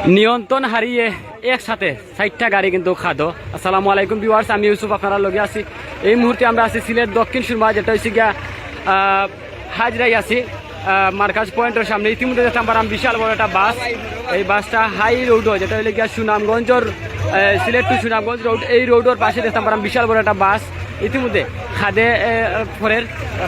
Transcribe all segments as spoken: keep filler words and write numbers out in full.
নিয়ন্ত্রণ হারিয়ে একসাথে চাইরটা গাড়ি কিন্তু খাদো। আসসালামু আলাইকুম viewers, আমি ইউসুফ, আপনারার লগে আছি। এই মুহূর্তে আমরা আছি সিলেট দক্ষিণ সুরমা, যেটা অইছে গিয়া, আহ, হাজরাই আছি, আহ, মার্কাজ পয়েন্টর সামনে। ইতিমধ্যে দেখতাম পারাম বিশাল বড় একটা বাস, এই বাসটা হাই রোডও, যেটা অইলে গিয়া সুনামগঞ্জর, আহ, সিলেট to সুনামগঞ্জ রোড, এই রোডর পাশে দেখতাম পারাম বিশাল বড় একটা বাস ইতিমধ্যে খাদে, আহ, পড়ের।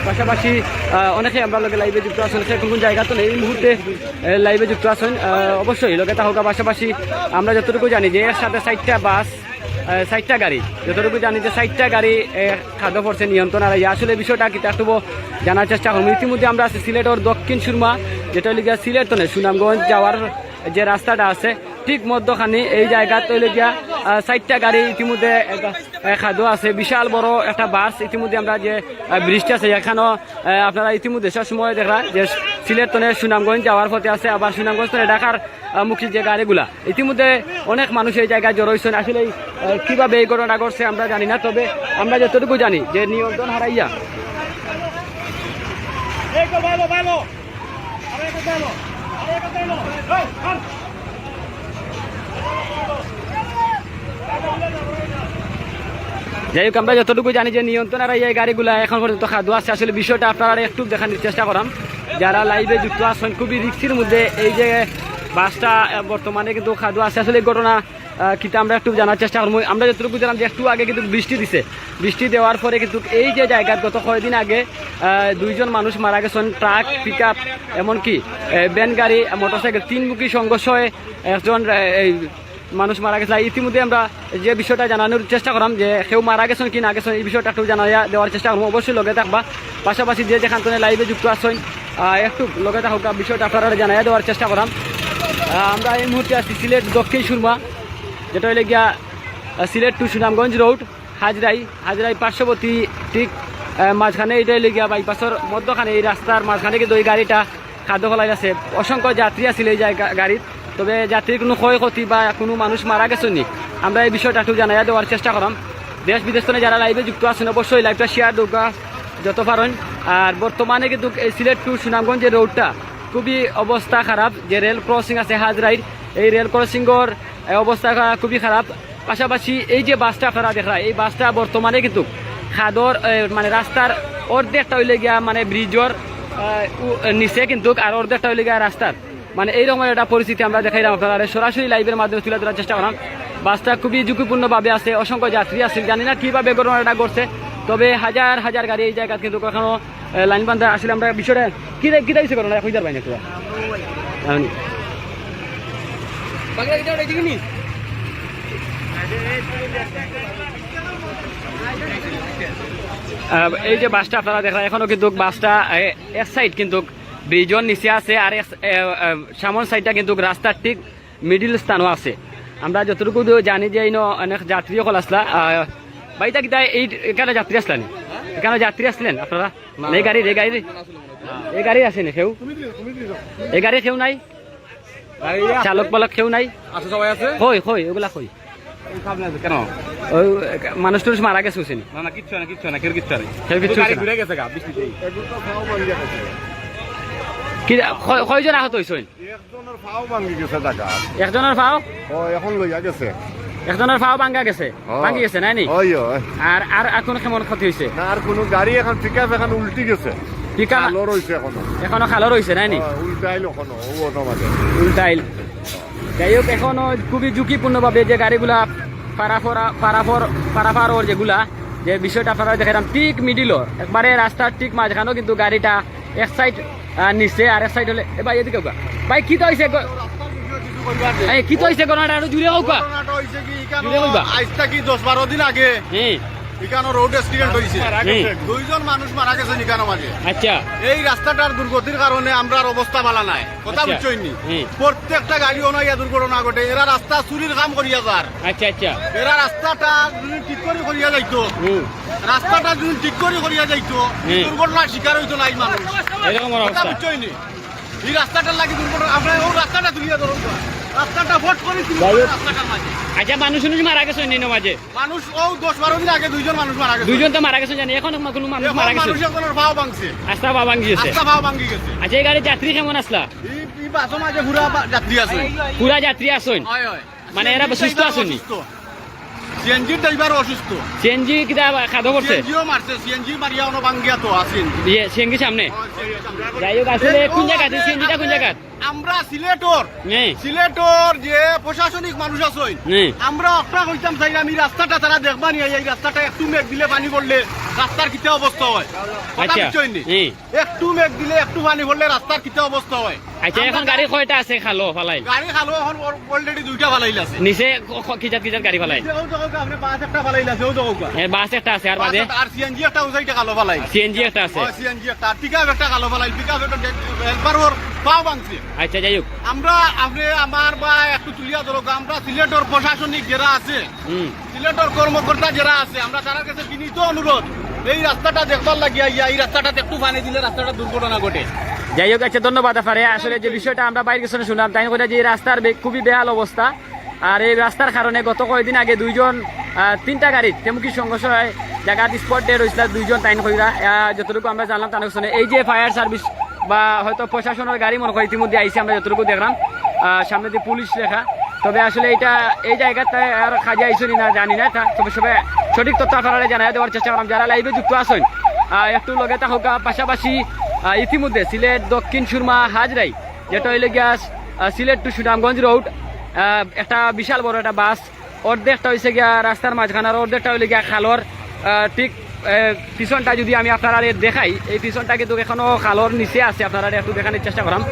পাশাপাশি, আহ, অনেকে আমরার লগে লাইভে যুক্ত আছইন, অনেকে কোন কোন জায়গা তো নেই এই মুহূর্তে, আহ, লাইভে যুক্ত আছইন। আহ, অবশ্যই লগে থাকউক্কা। পাশাপাশি আমরা যতটুকু জানি যে এর সাথে চাইরটা বাস, আহ, চাইরটা গাড়ি, যতটুকু জানি যে চাইরটা গাড়ি, আহ, খাদো পড়ছে নিয়ন্ত্রণ হারাইয়া। আসলে বিষয়টা কিতা একটু জানার চেষ্টা করমু। ইতিমধ্যে আমরা আছি সিলেটর দক্ষিণ সুরমা, যেটা অইলে গিয়া সিলেট তনে সুনামগঞ্জ যাওয়ার যে রাস্তাটা আছে, ঠিক মধ্যখানে এই জায়গাত অইলে গিয়া, আহ, চাইরটা গাড়ি ইতিমধ্যে, আহ, আহ, খাদো আছে। বিশাল বড় একটা বাস ইতিমধ্যে আমরা যে, আহ, ব্রিজটা আছে এখানো, আহ, আপনারা ইতিমধ্যে সব সময় দেখরা যে সিলেট তনে সুনামগঞ্জ যাওয়ার পথে আছে, আবার সুনামগঞ্জ তনে ঢাকার, আহ, মুখী যে গাড়িগুলা, ইতিমধ্যে অনেক মানুষ এই জায়গায় জড়ো অইছইন। আসলে, আহ, কিভাবে এই ঘটনা ঘটছে আমরা জানি না, তবে আমরা যতটুকু জানি যে নিয়ন্ত্রণ হারাইয়া যাই হোক, আমরা যতটুকু জানি যে নিয়ন্ত্রণ হারাইয়া এই গাড়িগুলা এখন পর্যন্ত খাদো আছে। আসলে বিষয়টা আপনারারে একটু দেখানির চেষ্টা করাম। যারা লাইভে যুক্ত আছইন, খুবই রিস্কির মধ্যে এই যে বাসটা, আহ, বর্তমানে কিন্তু খাদো আছে। আসলে এই ঘটনা, আহ, কিতা আমরা একটু জানার চেষ্টা করমু। আমরা যতটুকু জানলাম যে একটু আগে কিন্তু বৃষ্টি দিছে, বৃষ্টি দেওয়ার পরে কিন্তু এই যে জায়গাত গত কয়দিন আগে, আহ, দুইজন মানুষ মারা গেছইন, ট্রাক, পিকআপ, এমনকি, আহ, ভ্যান গাড়ি, আহ, মোটরসাইকেল, তিনমুখী সংঘর্ষে একজন, আহ, এই মানুষ মারা গেছে। আর ইতিমধ্যে আমরা যে বিষয়টা জানানোর চেষ্টা করলাম যে কেউ মারা গেছইন কি না গেছইন, এই বিষয়টা একটু জানাইয়া দেওয়ার চেষ্টা করমু। অবশ্যই লগে থাকবা, পাশাপাশি যে যেখান তনে লাইভে যুক্ত আছইন, আহ, একটু লগে থাকউক্কা, বিষয়টা আপনারারে জানাইয়া দেওয়ার চেষ্টা করলাম। আহ, আমরা এই মুহূর্তে আছি সিলেট দক্ষিণ সুরমা, যেটা অইলে গিয়া, আহ, সিলেট to সুনামগঞ্জ রোড, হাজরাই, হাজরাই পার্শ্ববর্তী ঠিক, আহ, মাঝখানে, এটা অইলে গিয়া বাইপাসর মধ্যখানে, এই রাস্তার মাঝখানে কিন্তু এই গাড়িটা খাদো ফালাই আছে। অসংখ্য যাত্রী আছিল এই জায়গা গাড়িত, তবে যাত্রীর কোনো ক্ষয়ক্ষতি বা কোনো মানুষ মারা গেছে নি, আমরা এই বিষয়টা একটু জানাইয়া দেওয়ার চেষ্টা করাম। দেশ বিদেশ তনে যারা লাইভে যুক্ত আছইন, অবশ্যই লাইভটা শেয়ার দেউক্কা যত পারইন। আর বর্তমানে কিন্তু এই সিলেট to সুনামগঞ্জের রোডটা খুবই অবস্থা খারাপ, যে রেল ক্রসিং আছে হাজরাইর, এই রেল ক্রসিংর, এ, অবস্থা খা-, খুবই খারাপ। পাশাপাশি এই যে বাসটা আপনারা দেখরা, এই বাসটা বর্তমানে কিন্তু খাদর, এ, মানে রাস্তার অর্ধেকটা অইলে গিয়া মানে ব্রিজর, এ, উ-, নিচে কিন্তু, আর অর্ধেকটা অইলে গিয়া রাস্তার, মানে এইরকম একটা পরিস্থিতি আমরা দেখাইলাম আপনারারে, সরাসরি লাইভের মাধ্যমে তুলে ধরার চেষ্টা করলাম। বাসটা খুবই ঝুঁকিপূর্ণভাবে আছে, অসংখ্য যাত্রী আছে, জানি না কিভাবে ঘটনাটা ঘটছে, তবে হাজার হাজার গাড়ি এই জায়গাত কিন্তু এখনো, এ, লাইন বান্ধা। আসলে আমরা বিষয়টা কি, কিতা অইছে ঘটনা, কইতার ভাই না একটু? আহ, এই যে বাসটা আপনারা দেখরা, এখনো কিন্তু বাসটা, এ, এক সাইড কিন্তু ব্রিজর নিচে আছে, আর এক, এ, এ, সামন সাইডটা কিন্তু রাস্তার ঠিক মিডিল স্থানও আছে। আমরা যতটুকু দূর জানি যে ইনো অনেক যাত্রী অকল আছলা। আহ, ভাই, ইতা কিতা এই, এখানো যাত্রী আছলা নি? এখানো যাত্রী আছলা নি আপনারা? না। এই গাড়ির, এই গাড়ির? এই গাড়ির আছে নি কেউ? এই গাড়ির কেউ নাই? চালক পালক কেউ নাই? আছে, সবাই আছে। কই, কই, ওগুলা কই? ওই সামনে আছে, কেন? ওই, মানুষ টুনুষ মারা গেছে, হুসেন। না, না, কিচ্ছু না, কিচ্ছু না, কেউ কিচ্ছু নেই। কেউ কিচ্ছু গাড়ি হইছে না। ঘুরে গেছে গা, বৃষ্টিতে। কি, কয়-, কয়জন আহত হইছইন? একজনের পাও ভাঙি গেছে টাকা। একজনের পাও? ও, এখন লইয়া গেছে। একজনের পাও ভাঙ্গা গেছে? ও। ভাঙ্গি গেছে, নাই নি? ওই, ওই। আর, আর, আর কোনো কেমন ক্ষতি হইছে? না, আর কোনো গাড়ি এখন, পিকআপ এখন উল্টি গেছে। পিকআপ? খালো রইছে এখনো। এখনো খালো রইছে, নাই নি? ও, উল্টাইল এখনো, ও অন্য মাঝে। উল্টাইল। যাই হোক, এখনো খুবই ঝুঁকিপূর্ণভাবে যে গাড়িগুলা পারাফরা-, পারাফর-, পারাফারর যেগুলা, যে বিষয়টা আপনারা দেখাইলাম, ঠিক মিডিলও, একবারে রাস্তার ঠিক মাঝখানেও কিন্তু গাড়িটা এক সাইড, আহ, নিচে, আর এক সাইড হলে, এ ভাই, এদিকে হোক। ভাই, কিতা হইছে গো-, এই, কিতা হইছে ঘটনাটা? আরো জুড়ে হোক। ঘটনাটা হইছে কি, ইখানো জুড়ে হোক। আইজ থাকি দশ বারো দিন আগে, হুম। ইখানো রোড অ্যাক্সিডেন্ট হইছে। হুম। দুইজন মানুষ মারা গেছে ইখানো মাঝে। আচ্ছা। এই রাস্তাটার দুর্গতির কারণে আমরার অবস্থা ভালা নাই। কথা আচ্ছা। বুঝছইন নি? হুম। প্রত্যেকটা গাড়ি অনাইয়া দুর্ঘটনা ঘটে। এরা রাস্তা চুরির কাম করিয়া যার। আচ্ছা, আচ্ছা। এরা রাস্তাটা যদি ঠিক করি করিয়া যাইতো, হুম। রাস্তাটা যদি ঠিক করি করিয়া যাইতো, হুম। দুর্ঘটনার শিকার হইতো না এই মানুষ। এরকম কথা অবস্থা। বুঝছইন নি? এই রাস্তাটার লাগি দুর্ঘটনা, আপনারা ও রাস্তাটা তুলিয়া ধরুন তো। রাস্তাটা ফট করি তুলি যাই হোক। রাস্তাটার মাঝে। আচ্ছা, মানুষ উনুষ মারা গেছে নি মাঝে? মানুষ ও দশ বারো দিন আগে দুইজন মানুষ মারা গেছে। দুইজন তো মারা গেছে জানি, এখন মা-, কোনো মানুষ এখন মারা গেছে? মানুষ একজনের পাও ভাঙছে। আস্তা পাও ভাঙি গেছে? আস্তা পাও ভাঙি গেছে। আচ্ছা, এই গাড়ির যাত্রী কেমন আছলা? এই, এই বাসর মাঝে পুরা বা-, যাত্রী আছইন। পুরা যাত্রী আছইন? হয়, হয়। মানে এরা CNG র সুস্থ driver আছইন নি? অসুস্থ। CNG র driver অসুস্থ। CNG কিতা খাদো পড়ছে? CNG ও মারছে, CNG মারিয়া অনো ভাঙ্গিয়া তো আছইন। ইয়ে, CNG সামনে। যাই হোক, আসলে কোন জায়গা? CNG টা কোন জায়গা? আমরা সিলেটর, হুম। সিলেটর যে প্রশাসনিক মানুষ আছইন, হুম। আমরা অকটা কইতাম চাই, আমি রাস্তাটা তারা দেখবা নি, এই রাস্তাটা একটু মেঘ দিলে পানি পড়লে রাস্তার কিতা অবস্থা হয়? কথা আচ্ছা। বুঝছইন নি? হুম। একটু মেঘ দিলে একটু পানি পড়লে রাস্তার কিতা অবস্থা হয়? আচ্ছা, আমরা এখন গাড়ি কয়টা আছে খালো ফালাইল? গাড়ি খালো এখন অল-, already দুইটা ফালাইল আছে। নিচে ক-, ক-, কিজাত কিজাত গাড়ি ফালাইল? নিচে ও দেখো, আপনি বাস একটা ফালাইল আছে, ও দেখো। এ, বাস একটা আছে, আর বাস বাদে? একটা, আর CNG একটা উসাইডে খালো ফালাইল। CNG একটা আছে। ও, CNG একটা, আর pickup একটা খালো ফালাইল, pickup একটা ডে-, helper ওর পাও ভাঙছে। আচ্ছা, যাই হোক। আমরা, আপনি আমার বা একটু তুলিয়া ধরো, আমরা সিলেটর প্রশাসনিক যারা আছে, হুম। সিলেটর কর্মকর্তা যারা আছে, আমরা তারার কাছে বিনীত অনুরোধ, এই রাস্তাটা দেখবার লাগিয়া আইয়া, এই রাস্তাটাতে একটু পানি দিলে রাস্তাটা দুর্ঘটনা ঘটে। যাই হোক, আচ্ছা, ধন্যবাদ আপনারে। আসলে যে বিষয়টা আমরা বাইরে গেছে শুনলাম, তাইন কইরা যে এই রাস্তার বে-, খুবই বেহাল অবস্থা। আর এই রাস্তার কারণে গত কয়েকদিন আগে দুইজন, আহ, তিনটা গাড়ি তেমুকি সংঘর্ষ হয়, জায়গাত spot dead হইছিল দুইজন তাইন কইরা। আহ, যতটুকু আমরা জানলাম তার শুনে এই যে fire service বা হয়তো প্রশাসনের গাড়ি মনে হয় ইতিমধ্যে আইছে, আমরা যতটুকু দেখলাম, আহ, সামনে দিয়ে পুলিশ লেখা। তবে আসলে এটা এই জায়গাতে আর কাজে আইসনি না জানি না, তা তবে সবে সঠিক তথ্য আপনারা জানাই দেওয়ার চেষ্টা করলাম। যারা live এ যুক্ত আছেন, আহ, একটু লগে থাকুকা। পাশাপাশি, আহ, ইতিমধ্যে সিলেট দক্ষিণ সুরমা হাজরাই, যেটা হইলে গিয়া, আহ, সিলেট to সুনামগঞ্জ রোড, আহ, একটা বিশাল বড় একটা বাস অর্ধেকটা হইছে গিয়া রাস্তার মাঝখানে, আর অর্ধেকটা হইলে গিয়া খালর, আহ, ঠিক, আহ, পিছনটা যদি আমি আপনারা দেখাই, এই পিছনটা কিন্তু এখনো খালর নিচে আছে, আপনারা একটু দেখানোর চেষ্টা করাম।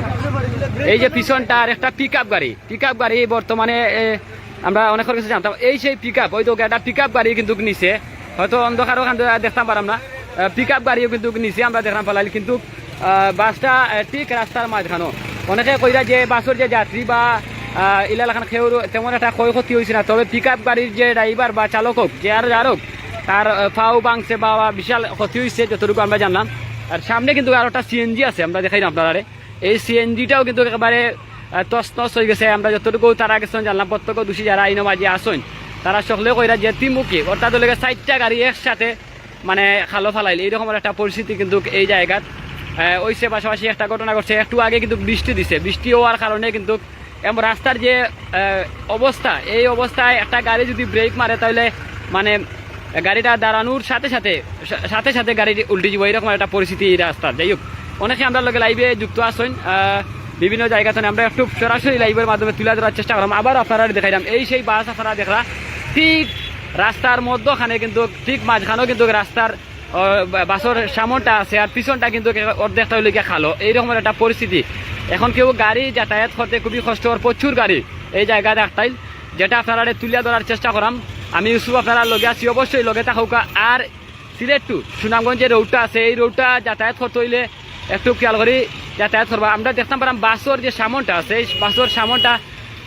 এই যে পিছনটা আর একটা pickup গাড়ি, pickup গাড়ি বর্তমানে, এ, আমরা অনেকের কাছে জানতাম, এই সেই pickup, ওই তো একটা pickup গাড়ি কিন্তু নিচে, হয়তো অন্ধকারও খান দেখতাম পারাম না, আহ, pickup গাড়িও কিন্তু নিচে আমরা দেখলাম ফালাইল, কিন্তু আহ, বাসটা, আহ, ঠিক রাস্তার মাঝখানো। অনেকে কইরা যে বাসর যে যাত্রী বা, আহ, ইলা লাখান কেউর তেমন একটা ক্ষয়ক্ষতি হইছে না, তবে pickup গাড়ির যে driver বা চালক হোক, যে আর যার হোক, তার, আহ, পাও ভাঙছে বা, বা বিশাল ক্ষতি হইছে যতটুকু আমরা জানলাম। আর সামনে কিন্তু আরো একটা CNG আছে, আমরা দেখাইলাম আপনারারে। এই CNG টাও কিন্তু একেবারে, আহ, তছনছ হয়ে গেছে। আমরা যতটুকু তারা গেছেন জানলাম, প্রত্যক্ষদর্শী যারা ইনো মাঝে আসইন, তারা সকলে কইরা যে ত্রিমুখী, অর্থাৎ হইলে গিয়া চারটা গাড়ি একসাথে মানে খালো ফালাইল, এইরকম একটা পরিস্থিতি কিন্তু এই জায়গাত, আহ, হইছে। পাশাপাশি একটা ঘটনা ঘটছে, একটু আগে কিন্তু বৃষ্টি দিছে, বৃষ্টি হওয়ার কারণে কিন্তু এম-, রাস্তার যে, আহ, অবস্থা, এই অবস্থায় একটা গাড়ি যদি ব্রেক মারে তাহলে মানে গাড়িটা দাঁড়ানোর সাথে সাথে, সা-, সাথে সাথে গাড়ি উল্টে যাবো, এইরকম একটা পরিস্থিতি এই রাস্তার। যাই হোক, অনেকে আমরা লগে live এ যুক্ত আছেন, আহ, বিভিন্ন জায়গা থেকে আমরা একটু সরাসরি live এর মাধ্যমে তুলে ধরার চেষ্টা করলাম। আবার আপনারা দেখাইলাম, এই সেই বাস আপনারা দেখরা ঠিক রাস্তার মধ্যখানে কিন্তু ঠিক মাঝখানেও কিন্তু রাস্তার, আহ, বা-, বাসর সামনটা আছে, আর পিছনটা কিন্তু অর্ধেকটা হইলে গিয়া খালো, এইরকম একটা পরিস্থিতি। এখন কেউ গাড়ি যাতায়াত করতে খুবই কষ্ট, আর প্রচুর গাড়ি এই জায়গায় রাখতাইল, যেটা আপনারা তুলিয়া ধরার চেষ্টা করাম। আমি ইউসুফ আপনারা লগে আছি, অবশ্যই লগে থাকুকা। আর সিলেট to সুনামগঞ্জের রোডটা আছে, এই রোডটা যাতায়াত করতে হইলে একটু খেয়াল করি যাতায়াত করবা। আমরা দেখতাম পারাম বাসর যে সামনটা আছে, এই বাসর সামনটা,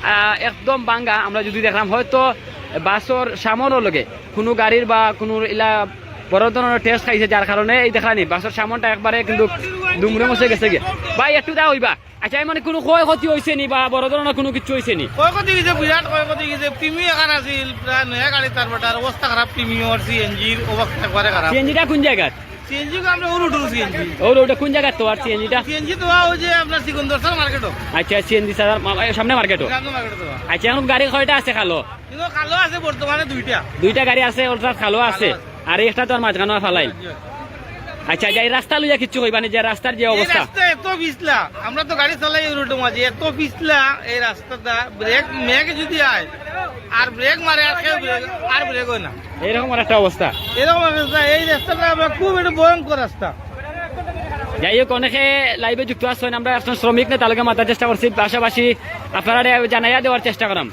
আহ, একদম ভাঙ্গা। আমরা যদি দেখলাম হয়তো বাসর সামনও লগে কোনো গাড়ির বা কোনো ইলা বড় ধরনের টেস্ট খাইছে, যার কারণে এই দেখলানি বাসর সামনটা একবারে কিন্তু দুমড়ে মুছে গেছে গিয়া। ভাই, একটু দা হইবা। আচ্ছা, এই মানে কোনো ক্ষয়ক্ষতি হইছে নি বা বড় ধরনের কোনো কিছু হইছে নি? ক্ষয়ক্ষতি হইছে, বিরাট ক্ষয়ক্ষতি হইছে। টিমি এখান আছিল, প্রায় নয়া গাড়ি তার বেটার অবস্থা খারাপ, টিমি আর সিএনজির অবস্থা একবারে খারাপ। সিএনজিটা কোন জায়গাত? সিএনজি আমরা ওর উঠুন সিএনজি। ওর ওটা কোন জায়গাত তো আর সিএনজিটা? সিএনজি তো ওই যে আপনার সিকন্দর স্যার মার্কেটও। আচ্ছা, সিএনজি স্যার মা-, এই সামনে মার্কেটও। সামনে মার্কেটও তো। আচ্ছা, এখন গাড়ি কয়টা আছে খালো? কিন্তু খালো আছে বর্তমানে দুইটা। দুইটা গাড়ি আছে, অর্থাৎ খালো আছে। খালো আছে। আর এই একটা তো আর মাঝখানো ফালাইল। জি। আচ্ছা, এই রাস্তা লইয়া কিচ্ছু কইবা নি যে রাস্তার যে এই অবস্থা? রাস্তা এত পিছলা, আমরা তো গাড়ি চালাই এই রোডের মাঝে, এত পিছলা এই রাস্তাটা, ব্রেক মেঘ যদি আয় আর ব্রেক মারে আর কেউ ব্রেক, আর ব্রেক হয় না। এইরকম আর একটা অবস্থা। এরকম অবস্থা, এই রাস্তাটা আমরা খুব একটা ভয়ঙ্কর রাস্তা। যাই হোক, অনেকে লাইভে যুক্ত আছেন, আমরা একজন শ্রমিক নেতা লগে মাতার চেষ্টা করছি, পাশাপাশি আপনারা জানাইয়া দেওয়ার চেষ্টা করাম।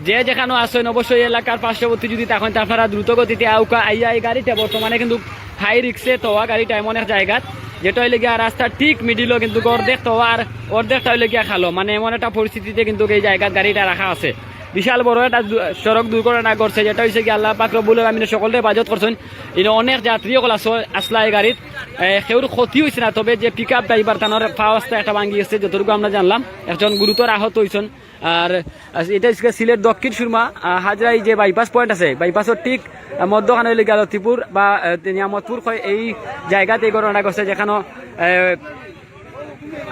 যে যেখানো আছেন, অবশ্যই এলাকার পার্শ্ববর্তী যদি তখন তো আপনারা দ্রুত গতিতে আউকা আইয়া এই গাড়িটা বর্তমানে কিন্তু হাই রিক্সে তোয়া গাড়িটা এমন এক জায়গাত, যেটা হইলে গিয়া রাস্তার ঠিক মিডিলও কিন্তু অর্ধেক তোয়া আর অর্ধেকটা হইলে গিয়া খালো, মানে এমন একটা পরিস্থিতিতে কিন্তু এই জায়গাত গাড়িটা রাখা আছে। বিশাল বড় একটা দু-, সড়ক দুর্ঘটনা ঘটছে, যেটা হইছে গিয়া আল্লাহ পাক রব্বুল আলামিনে সকলরে হেফাজত করছেন। ইনো অনেক যাত্রী সকল আস-, আসলা এই গাড়িত, এ, কেউর ক্ষতি হইছে না, তবে যে পিক আপ ড্রাইভার তানোর পা আস্তা একটা ভাঙ্গি গেছে, যতটুকু আমরা জানলাম, একজন গুরুতর আহত হইছেন। আর, আর এটা হচ্ছে সিলেট দক্ষিণ সুরমা, আহ, হাজরাই যে বাইপাস পয়েন্ট আছে, বাইপাসের ঠিক, আহ, মধ্যখানে হইলে গিয়া লতিপুর বা, আহ, নিয়ামতপুর কয় এই জায়গাতে এই ঘটনাটা ঘটছে, যেখানে, আহ,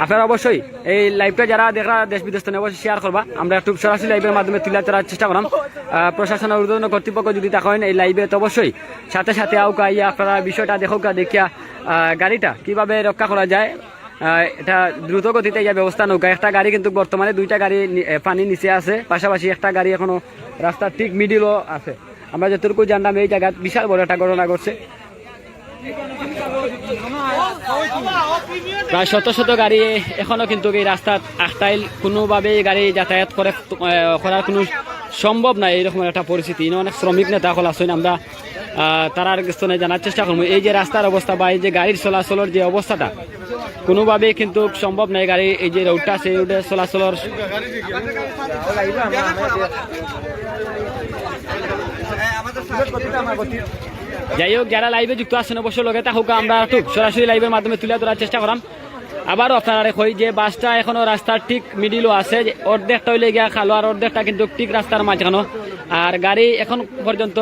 আপনারা অবশ্যই এই লাইভটা যারা দেখরা দেশ বিদেশ তনে অবশ্যই শেয়ার করবা। আমরা একটু সরাসরি লাইভের মাধ্যমে তুলে ধরার চেষ্টা করাম। আহ, প্রশাসন ও ঊর্ধ্বতন কর্তৃপক্ষ যদি থাকইন এই লাইভে, তো অবশ্যই সাথে সাথে আউকা, আইয়া আপনারা বিষয়টা দেখউকা, দেখিয়া আহ, গাড়িটা কিভাবে রক্ষা করা যায়। আহ, এটা দ্রুত গতিতে ইয়া ব্যবস্থা নেউকা। একটা গাড়ি কিন্তু বর্তমানে দুইটা গাড়ি নি-, এ, পানি নিচে আছে, পাশাপাশি একটা গাড়ি এখনো রাস্তার ঠিক মিডিলও আছে। আমরা যতটুকু জানলাম এই জায়গাত বিশাল বড় একটা ঘটনা ঘটছে। প্রায় শত শত গাড়ি এখনো কিন্তু এই রাস্তাত আটকাইল, কোনোভাবেই গাড়ি যাতায়াত করে, আহ, করার কোনো সম্ভব নাই। এইরকম একটা পরিস্থিতি। ইনো অনেক শ্রমিক নেতা অকল আছইন, আমরা আহ, তারার গেছ তনে জানার চেষ্টা করমু এই যে রাস্তার অবস্থা বা এই যে গাড়ির চলাচলর যে অবস্থাটা, কোনোভাবেই কিন্তু সম্ভব নাই। গাড়ি এই যে রোডটা আছে, এই রোডে চলাচলর যাই হোক, যারা লাইভে যুক্ত আছইন অবশ্যই লগে থাকউকা, আমরা একটু সরাসরি লাইভের মাধ্যমে তুলে ধরার চেষ্টা করাম। আবারও আপনারারে কই যে বাসটা এখনো রাস্তার ঠিক মিডিলও আছে, যে অর্ধেকটা অইলে গিয়া খালো আর অর্ধেকটা কিন্তু ঠিক রাস্তার মাঝখানো। আর গাড়ি এখন পর্যন্ত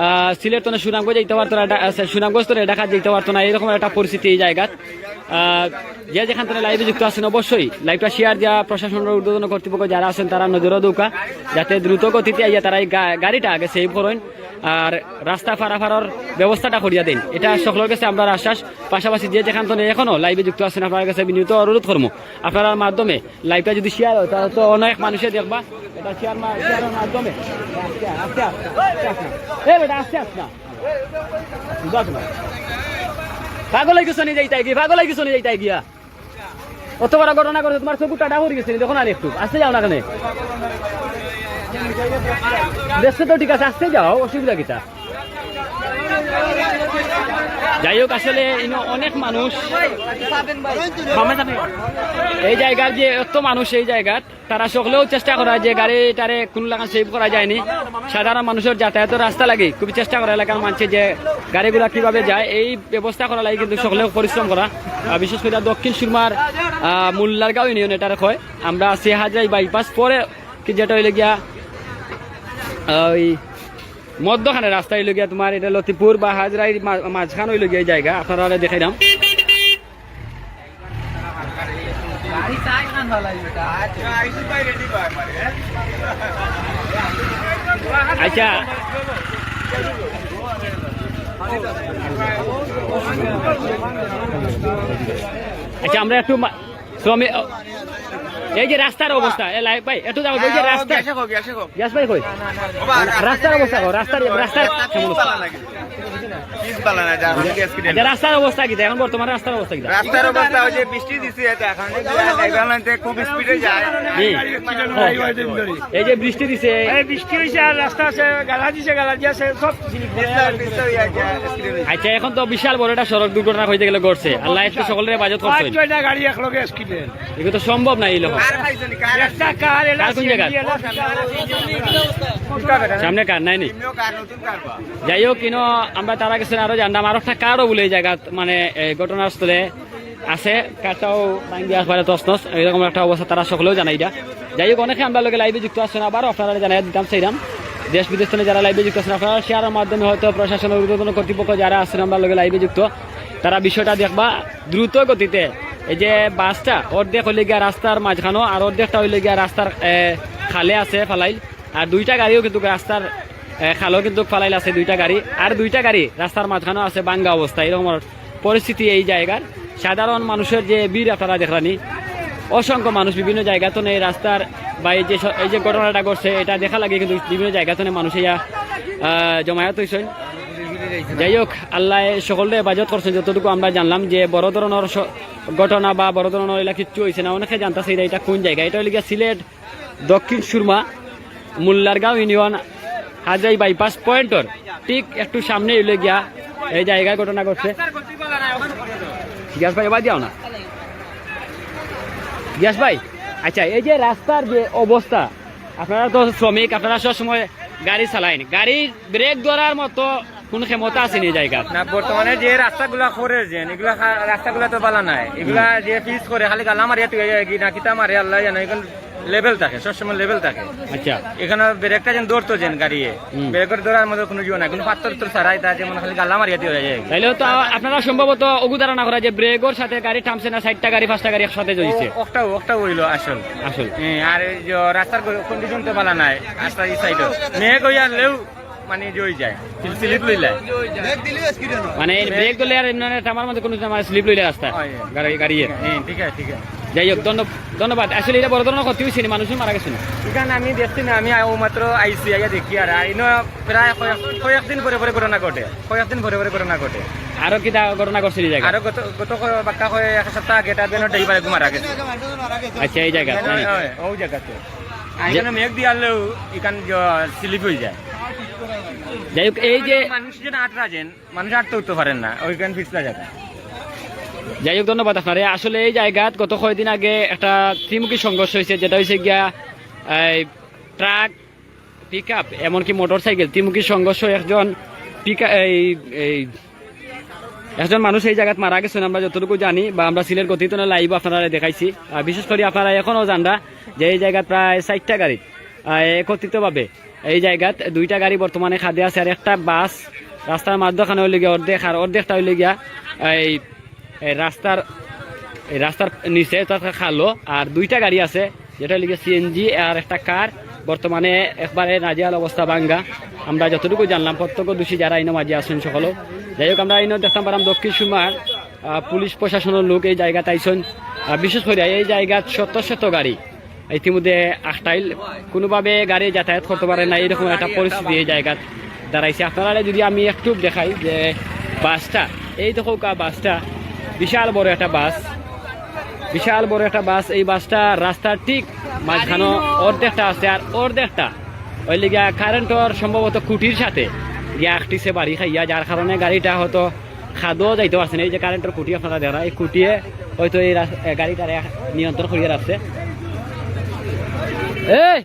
আহ, সিলেট তনে সুনামগঞ্জ যাইতে পারতো না, ডা-, আহ, সুনামগঞ্জ তনে ঢাকা যাইতে পারতো না, এরকম একটা পরিস্থিতি এই জায়গাত। আহ, যে যেখান তনে লাইভে যুক্ত আছইন অবশ্যই লাইভটা শেয়ার দিয়া প্রশাসনর ঊর্ধ্বতন কর্তৃপক্ষ যারা আছইন তারা নজরও দেউকা, যাতে দ্রুত গতিতে আইয়া তারা এই গা-, গাড়িটা আগে সেভ করইন আর রাস্তা পারাপারর ব্যবস্থাটা করিয়া দেইন। এটা সকলর গেছে আমরার আশ্বাস। পাশাপাশি যে যেখান তনে এখনো লাইভে যুক্ত আছইন আপনারার গেছে বিনীত অনুরোধ করমু আপনারার মাধ্যমে লাইভটা যদি শেয়ার অয়, তাহলে তো অনেক মানুষে দেখবা। এটা শেয়ার মা-, শেয়ারের মাধ্যমে। আস্তে, আস্তে, আস্তে, আস্তে, আস্তে। এ বেটা, আস্তে, আস্তে না। বুঝাস না। পাগল অই গেছো নি যাইতায় গিয়া, পাগল অই গেছো নি যাইতায় গিয়া। অত বড় ঘটনা ঘটছে, তুমার চকুর টাটা পড়ি গেছে নি, দেখো না আর একটু। আস্তে যাও না কেনে? দেখছো তো ঠিক আছে, আস্তে যাও, অসুবিধা কিতা? যাই হোক, আসলে ইনো অনেক মানুষ, এই জায়গার যে এত মানুষ, এই জায়গার তারা সকলেও চেষ্টা করা যে গাড়িটারে কোনো লাখান সেভ করা যায়নি। সাধারণ মানুষর যাতায়াতর রাস্তা লাগি খুবই চেষ্টা করা এলাকার মানষে যে গাড়িগুলা কিভাবে যায়, এই ব্যবস্থা করা লাগি কিন্তু সকলেও পরিশ্রম করা। আহ, বিশেষ করে দক্ষিণ সুরমার, আহ, মোল্লারগাঁও ইউনিয়ন এটারে কয়। আমরা আছি হাজরাই বাইপাস পরে কি যেটা অইলো গিয়া, আহ, ওই মধ্যখানে রাস্তা অইলো গিয়া তুমার এটা লতিপুর বা হাজরাইর মা-, মাঝখান অইলো গিয়া এই জায়গা, আপনারারে দেখাইলাম। আচ্ছা, আচ্ছা, আমরা একটু মা-, শ্রমিক, এই যে রাস্তার অবস্থা, এ লাইভ ভাই, একটু যাও, এই যে রাস্তা। গ্যাস ভাই কই? রাস্তার অবস্থা কও, রাস্তার, রাস্তার কেমন অবস্থা? আচ্ছা, রাস্তার অবস্থা কিতা? এখন বর্তমানে রাস্তার অবস্থা কিতা? রাস্তার অবস্থা ওই যে বৃষ্টি দিছে, এতে এখন এই যে ড্রাইভার লাইনতে খুব স্পিডে যায়। জি। এই যে বৃষ্টি দিছে। এই বৃষ্টি হইছে আর রাস্তা আছে, গালা দিছে, গালা দিয়ে আছে, সব স্লিপ করে। পিছলা, পিছলা হইয়া গিয়া স্কিড হইছে। আচ্ছা, এখন তো বিশাল বড় একটা সড়ক দুর্ঘটনা হইতে গেলে ঘটছে। আল্লাহ একটু সকলের হেফাজত করছেন। পাঁচ ছয়টা গাড়ি একলগে স্কিডে। এগুলো তো সম্ভব না এই রকম। কার খাইছে নি? কার কোন জায়গা? সামনে কার নাই নি? যাই হোক, ইনো আমরা তারা গেছেন আরো জানলাম, আরো একটা কারও বলে এই জায়গা, মানে, এই ঘটনাস্থলে আছে, কারটাও ভাঙিয়া একবারে তছনছ, এরকম একটা অবস্থা তারা সকলেও জানাইরা। যাই হোক, অনেকে আমরার লগে লাইভে যুক্ত আছেন, আবারও আপনারারে জানাই দিতাম চাইলাম, দেশ বিদেশ থেকে যারা লাইভে যুক্ত আছেন, আপনারা শেয়ারের মাধ্যমে হয়তো প্রশাসনের ঊর্ধ্বতন কর্তৃপক্ষ যারা আছেন আমরার লগে লাইভে যুক্ত, তারা বিষয়টা দেখবা দ্রুত গতিতে। এই যে বাসটা অর্ধেক হইলে গিয়া রাস্তার মাঝখানো, আর অর্ধেকটা হইলে গিয়া রাস্তার, এ, খালে আছে ফালাইল, আর দুইটা গাড়িও কিন্তু রাস্তার, এ, খালো কিন্তু ফালাইল আছে দুইটা গাড়ি, আর দুইটা গাড়ি রাস্তার মাঝখানো আছে ভাঙ্গা অবস্থা। এরকম পরিস্থিতি এই জায়গার। সাধারণ মানুষের যে ভিড় আপনারা দেখরানি, অসংখ্য মানুষ বিভিন্ন জায়গা থেকে এই রাস্তার বা এই যে স-, এই যে ঘটনাটা ঘটছে, এটা দেখা লাগে কিন্তু বিভিন্ন জায়গা থেকে মানুষ ইয়া, আহ, জমায়েত হইছেন। যাই হোক, আল্লাহ সকলরে হেফাজত করছেন। যতটুকু আমরা জানলাম যে বড় ধরনের স-, ঘটনা বা বড় ধরনের এলা কিচ্ছু হইছে না। অনেকে জানতাছে এটা, এটা কোন জায়গা, এটা হইলে গিয়া সিলেট দক্ষিণ সুরমা মোল্লারগাঁও ইউনিয়ন হাজাই বাইপাস পয়েন্টর ঠিক একটু সামনে হইলে গিয়া এই জায়গায় ঘটনা ঘটছে। গ্যাস ভাই, এবার যাও না। গ্যাস ভাই, আচ্ছা, এই যে রাস্তার যে অবস্থা, আপনারা তো শ্রমিক, আপনারা সব সময় গাড়ি চালাইন, গাড়ির ব্রেক ধরার মতো কোন ক্ষমতা আছে নি জায়গা? না, বর্তমানে যে রাস্তাগুলা করে যে, এগুলা খা-, রাস্তাগুলা তো বালা নাই। এগুলা যে পিচ করে, খালি গালা মারিয়া তুই, কি না কিতা মারে, আল্লাহ জানে। এখন লেভেল থাকে, সবসময় লেভেল থাকে। আচ্ছা। এখানে ব্রেকটা যেন ধরতো যেন গাড়িয়ে, হুম। ব্রেকর ধরার মতো কোনো জোর নাই, কোনো পাথর তো ছাড়াই, তা যেমন খালি গালা মারিয়া দিয়া যায়। তাইলে তো আপনারা সম্ভবত অগু ধারণা করা যে ব্রেকর সাথে গাড়ি থামছে না, চাইরটা গাড়ি পাঁচটা গাড়ি একসাথে জ্বলছে। ওটাও ওটাও হইলো আসল। আসল। হ্যাঁ, আর এই যে রাস্তার কন্ডিশন তো ভালো নাই, রাস্তা এই সাইডে মেঘ হইয়া আনলেও মানে ইয়ে হয়ে যায়, স্লিপ লইলে। মানে ব্রেক ধরলে আর এমনি আমার মধ্যে কোনো মানে স্লিপ লইলে রাস্তা হয়। গাড়ি গাড়ি ইয়ে। হ্যাঁ, ঠিক আছে, ঠিক আছে। যাই হোক, ধন্য- ধন্যবাদ। আসলে এটা বড় ধরনের ক্ষতি হয়েছে না, মানুষজন মারা গেছে না। এখানে আমি দেখছি না, আমি ও মাত্র আইসি, আইয়া দেখি। আর আর ইনো প্রায় কয়েক- কয়েকদিন পরে পরে ঘটনা ঘটে, কয়েকদিন পরে পরে ঘটনা ঘটে। আরো কি দা- ঘটনা ঘটছে এই জায়গা? আরো গত গত কয়- বাক্কা কয় এক সপ্তাহ আগে এটা বেনো ড্রাইভার একজন মারা গেছে। আচ্ছা, এই জায়গা। হ্যাঁ, হ্যাঁ, ওই জায়গাতে। আর এখানে মেঘ দিয়ালেও এখান স্লিপ হয়ে যায়। যাই হোক, এই যে মানুষ যেন আটরা যেন মানুষ আটতে উঠতে পারেন না, ওইখানে পিছলা জায়গা। যাই হোক, ধন্যবাদ আপনারে। আসলে এই জায়গাত গত কয়েকদিন আগে একটা ত্রিমুখী সংঘর্ষ হয়েছে, যেটা হয়েছে গিয়া এই ট্রাক, পিক আপ, এমনকি মোটর সাইকেল ত্রিমুখী সংঘর্ষ। একজন পিক এই এই একজন মানুষ এই জায়গাত মারা গেছেন, আমরা যতটুকু জানি বা আমরা সিলেট গতিতনে লাইভ আপনারা দেখাইছি। আর বিশেষ করে আপনারা এখনো জানরা যে এই জায়গাত প্রায় চাইরটা গাড়ি আহ, একত্রিতভাবে এই জায়গাত দুইটা গাড়ি বর্তমানে খাদে আছে, আর একটা বাস রাস্তার মাঝখানে হইলে গিয়া অর্ধেক, আর অর্ধেকটা হইলে গিয়া এই এই রাস্তার এই রাস্তার নিচে, অর্থাৎ খালো। আর দুইটা গাড়ি আছে, যেটা হইলে গিয়া সিএনজি আর একটা কার। বর্তমানে একবারে নাজেহাল অবস্থা, ভাঙ্গা। আমরা যতটুকু জানলাম, প্রত্যক্ষদর্শী যারা ইনো মাঝে আছেন সকলও। যাই হোক, আমরা ইনো দেখতাম পারাম দক্ষিণ সুরমার আহ, পুলিশ প্রশাসনের লোক এই জায়গাত আইসন। আহ, বিশেষ করে এই জায়গাত শত শত গাড়ি ইতিমধ্যে আটকাইল, কোনোভাবে গাড়ি যাতায়াত করতে পারে না, এরকম একটা পরিস্থিতি এই জায়গাত দাঁড়াইছে। আপনারা যদি আমি একটু দেখাই যে বাসটা, এই দেখো কা বাসটা, বিশাল বড় একটা বাস, বিশাল বড় একটা বাস। এই বাসটা রাস্তার ঠিক মাঝখানো অর্ধেকটা আছে, আর অর্ধেকটা ওই লিগা কারেন্টর সম্ভবত খুঁটির সাথে গিয়া আটকিছে বাড়ি খাইয়া, যার কারণে গাড়িটা হয়তো খাদো যাইতে পারছে না। এই যে কারেন্টর খুঁটি আপনারা দেখরা, এই খুঁটিয়ে হয়তো এই রাস- এ, গাড়িটারে নিয়ন্ত্রণ করিয়া রাখছে। এই!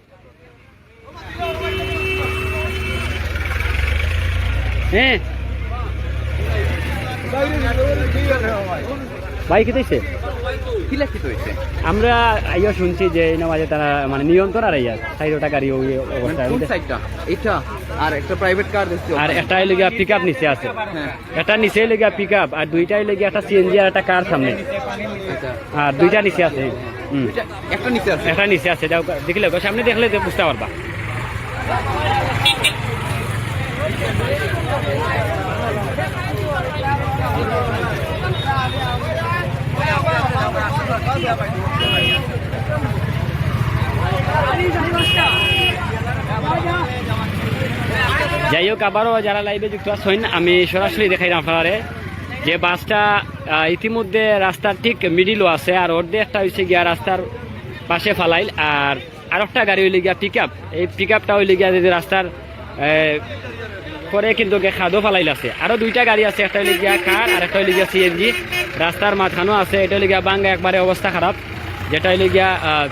হ্যাঁ। ভাই, কিতা হইছে? কিলা কিতা হইছে? আমরা আইয়া শুনছি যে এই নামাজে তারা মানে নিয়ন্ত্রণ আর ইয়া, সাইডটা গাড়ি ওই অবস্থা। কোন সাইডটা? এটা আর একটা প্রাইভেট কার দেখছি আর ওখানে। একটা হইলে গিয়া পিক আপ নিচে আছে, হ্যাঁ। একটা নিচে হইলে গিয়া পিক আপ, আর দুইটা হইলে গিয়া একটা সিএনজি আর একটা কার সামনে, আচ্ছা। আর দুইটা নিচে আছে। হুম। দুইটা, একটা নিচে আছে। একটা নিচে আছে, যাও দেখিলে গো, সামনে দেখলে তো বুঝতে পারবা। যাই হোক, আবারও যারা লাইভে যুক্ত আছেন, আমি সরাসরি দেখাইলাম আপনারে যে বাসটা আহ, ইতিমধ্যে রাস্তার ঠিক মিডিলও আছে, আর অর্ধেকটা হইছে গিয়া রাস্তার পাশে ফালাইল, আর আরেকটা গাড়ি হইলে গিয়া পিক আপ। এই পিক আপটা হইলে গিয়া যদি রাস্তার আহ, পরে কিন্তু গিয়া খাদো ফালাইল আছে। আরো দুইটা গাড়ি আছে, একটা হইলে গিয়া কার আর একটা হইলে গিয়া সিএনজি। রাস্তার মাঝখানো আছে, এটা হইলে গিয়া ভাঙ্গা, একবারে অবস্থা খারাপ। যেটা হইলে গিয়া আহ,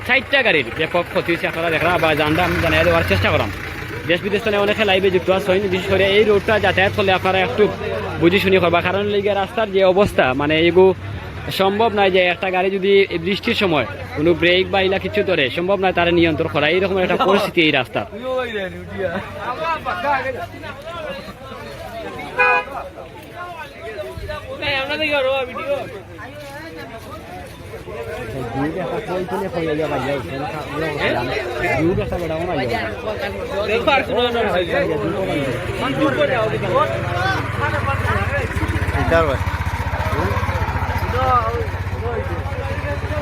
চাইরটা গাড়ির ব্যাপক ক্ষতি হয়েছে, আপনারা দেখরা বা জানরা, আমি জানাই দেওয়ার চেষ্টা করাম। দেশ বিদেশ থেকে অনেকে লাইভে যুক্ত আছেন, বিশেষ করে এই রোডটা যাতায়াত করলে আপনারা একটু বুঝি শুনি করবা, কারণ হইলে গিয়া রাস্তার যে অবস্থা, মানে এইগু সম্ভব নয় যে একটা গাড়ি যদি এই বৃষ্টির সময় কোনো ব্রেক বা ইলা কিছু ধরে, সম্ভব নয় তারা নিয়ন্ত্রণ করা, এইরকম একটা পরিস্থিতি এই রাস্তা।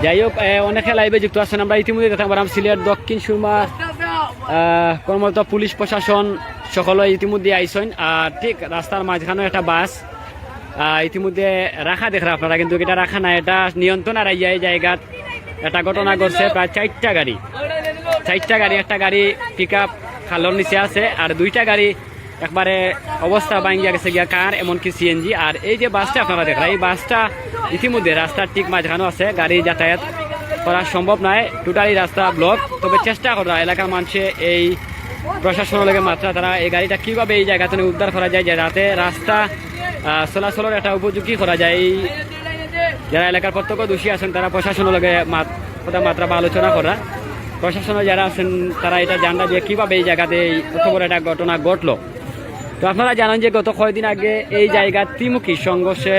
যাই হোক, এ, অনেকে লাইভে যুক্ত আছেন। আমরা ইতিমধ্যে দেখতে পারাম সিলেট দক্ষিণ সুরমা আহ, কর্মরত পুলিশ প্রশাসন সকলে ইতিমধ্যে আইসন। আর ঠিক রাস্তার মাঝখানে একটা বাস আহ, ইতিমধ্যে রাখা দেখরা আপনারা, কিন্তু এটা রাখা না, এটা নিয়ন্ত্রণ আর এই জায়গাত একটা ঘটনা ঘটছে। প্রায় চাইরটা গাড়ি, চাইরটা গাড়ি, একটা গাড়ি পিক আপ খালর নিচে আছে, আর দুইটা গাড়ি একবারে অবস্থা ভাঙ্গিয়া গেছে গিয়া কার, এমনকি সিএনজি। আর এই যে বাসটা আপনারা দেখরা, এই বাসটা ইতিমধ্যে রাস্তার ঠিক মাঝখানো আছে, গাড়ি যাতায়াত করা সম্ভব নয়, টোটালি রাস্তা ব্লক। তবে চেষ্টা কররা এলাকার মানুষে এই প্রশাসনের লগে মাতরা, তারা এই গাড়িটা কিভাবে এই জায়গা থেকে উদ্ধার করা যায়, যে যাতে রাস্তা আহ, চলাচলের একটা উপযোগী করা যায়। এই যারা এলাকার প্রত্যক্ষদর্শী আছেন, তারা প্রশাসনের লগে মাত- কথা মাতরা বা আলোচনা কররা। প্রশাসনে যারা আছেন, তারা এটা জানরা যে কিভাবে এই জায়গাতে এই অত বড় একটা ঘটনা ঘটলো। তো আপনারা জানেন যে গত কয়েকদিন আগে এই জায়গার ত্রিমুখী সংঘর্ষে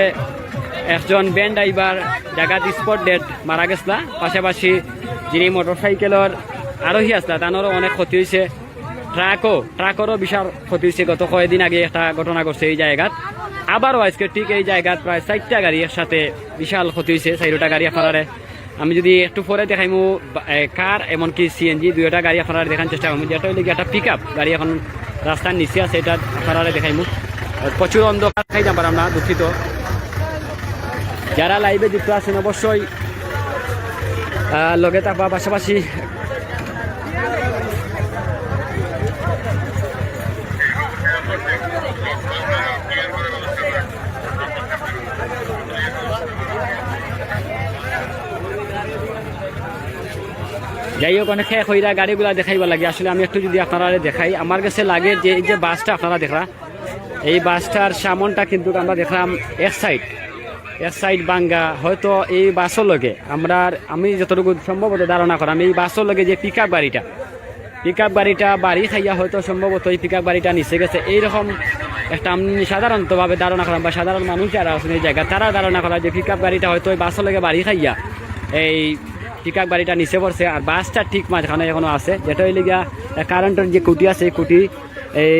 একজন ভ্যান ড্রাইভার জায়গাত স্পট ডেড মারা গেছলা, পাশাপাশি যিনি মোটরসাইকেলের আরোহী আসলা, তানোরও অনেক ক্ষতি হয়েছে। ট্রাকও, ট্রাকেরও বিশাল ক্ষতি হয়েছে। গত কয়েকদিন আগে একটা ঘটনা ঘটছে এই জায়গাত, আবারও আজকে ঠিক এই জায়গাত প্রায় চারটা গাড়ি একসাথে বিশাল ক্ষতি হয়েছে। চারোটা গাড়ি আপনারারে আমি যদি একটু পরে দেখাইমু, বা-, এ, কার, এমনকি সিএনজি, দুইটা গাড়ি আপনারা দেখার চেষ্টা করবো। যেটা হইলে কি একটা পিক আপ গাড়ি এখন রাস্তার নিচে আছে, এটা আপনারা দেখাইমু। আর প্রচুর অন্ধকার, দেখাইতাম পারলাম না, দুঃখিত। যারা লাইভে যুক্ত আছেন, অবশ্যই, আহ, লগে থাকবা। পাশাপাশি যাই হোক, অনেকে কইরা গাড়িগুলা দেখাইবার লাগি। আসলে আমি একটু যদি আপনারা দেখাই, আমার কাছে লাগে যে এই যে বাসটা আপনারা দেখরা, এই বাসটার সামনটা কিন্তু আমরা দেখলাম এক সাইড, এক সাইড ভাঙ্গা। হয়তো এই বাসর লগে আমরা, আমি যতটুকু সম্ভবত ধারণা করাম, এই বাসর লগে যে পিক আপ গাড়িটা, পিক আপ গাড়িটা বাড়ি খাইয়া হয়তো সম্ভবত এই পিক আপ গাড়িটা নিচে গেছে। এইরকম একটা আমি সাধারণতভাবে ধারণা করাম, বা সাধারণ মানুষ যারা আছেন এই জায়গা, তারা ধারণা করা যে পিক আপ গাড়িটা হয়তো ওই বাসর লগে বাড়ি খাইয়া এই পিক আপ গাড়িটা নিচে পড়ছে। আর বাসটা ঠিক মাঝখানে এখনো আছে, যেটা হইলে গিয়া কারেন্টের যে খুঁটি আছে, এই খুঁটি এই